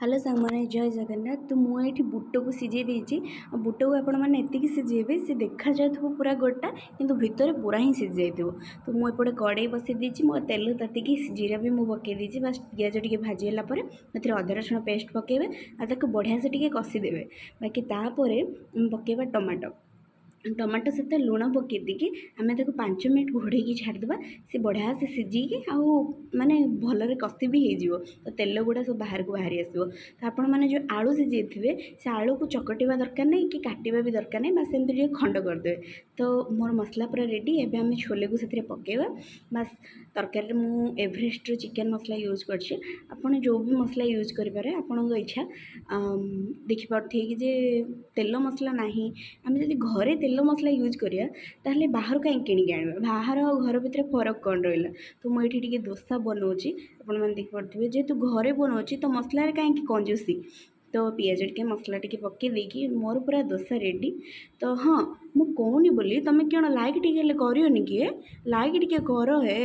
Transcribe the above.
Hello ସାଙ୍ଗମାନେ, ଜୟ ଜଗନ୍ନାଥ। ତ ମୁଁ ଏଇଠି ବୁଟକୁ ସିଝେଇ ଦେଇଛି। ଆଉ ବୁଟକୁ ଆପଣମାନେ ଏତିକି ସିଝେଇବେ, ସେ ଦେଖାଯାଉଥିବ ପୁରା ଗୋଟା କିନ୍ତୁ ଭିତରେ ପୁରା ହିଁ ସିଝି ଯାଇଥିବ। ତ ମୁଁ ଏପଟେ କଡ଼େଇ ବସେଇ ଦେଇଛି, ମୋ ତେଲ ତାତିକି ଜିରା ବି ମୁଁ ପକାଇ ଦେଇଛି। ବାସ୍, ପିଆଜ ଟିକେ ଭାଜି ହେଲା ପରେ ଏଥିରେ ଅଦା ରସୁଣ ପେଷ୍ଟ ପକାଇବେ ଆଉ ତାକୁ ବଢ଼ିଆ ସେ ଟିକେ କଷିଦେବେ। ବାକି ତାପରେ ପକାଇବା ଟମାଟୋ। ଟମାଟୋ ସହିତ ଲୁଣ ପକାଇ ଦେଇକି ଆମେ ତାକୁ 5 ମିନିଟ୍ ଘୋଡ଼େଇକି ଛାଡ଼ିଦେବା। ସେ ବଢ଼ିଆ ସେ ସିଝିକି ଆଉ ମାନେ ଭଲରେ କଷି ବି ହେଇଯିବ, ତ ତେଲ ଗୁଡ଼ା ସବୁ ବାହାରକୁ ବାହାରି ଆସିବ। ତ ଆପଣମାନେ ଯେଉଁ ଆଳୁ ସିଝେଇଥିବେ, ସେ ଆଳୁକୁ ଚକଟିବା ଦରକାର ନାହିଁ କି କାଟିବା ବି ଦରକାର ନାହିଁ, ବାସ୍ ସେମିତି ଟିକେ ଖଣ୍ଡ କରିଦେବେ। ତ ମୋର ମସଲା ପୁରା ରେଡ଼ି। ଏବେ ଆମେ ଛୋଲେକୁ ସେଥିରେ ପକାଇବା। ବାସ୍, ତରକାରୀରେ ମୁଁ ଏଭରେଷ୍ଟର ଚିକେନ୍ ମସଲା ୟୁଜ୍ କରିଛି। ଆପଣ ଯେଉଁ ବି ମସଲା ୟୁଜ୍ କରିପାରିବେ, ଆପଣଙ୍କ ଇଚ୍ଛା। ଦେଖିପାରୁଥିବେ କି ଯେ ତେଲ ମସଲା ନାହିଁ। ଆମେ ଯଦି ଘରେ ତେଲ ମସଲା ୟୁଜ୍ କରିବା, ତାହେଲେ ବାହାରୁ କାହିଁକି କିଣିକି ଆଣିବା? ବାହାର ଆଉ ଘର ଭିତରେ ଫରକ କ'ଣ ରହିଲା? ତ ମୁଁ ଏଇଠି ଟିକେ ଦୋସା ବନାଉଛି। ଆପଣମାନେ ଦେଖିପାରୁଥିବେ, ଯେହେତୁ ଘରେ ବନାଉଛି ତ ମସଲାରେ କାହିଁକି କଞ୍ଜୁସି? ତ ପିଆଜ ଟିକେ, ମସଲା ଟିକେ ପକାଇ ଦେଇକି ମୋର ପୁରା ଦୋସା ରେଡ଼ି। ତ ହଁ, ମୁଁ କହୁନି ବୋଲି ତୁମେ କ'ଣ ଲାଇକ୍ ଟିକେ ହେଲେ କରିବନି କି? ଲାଇକ୍ ଟିକେ କର ହେ।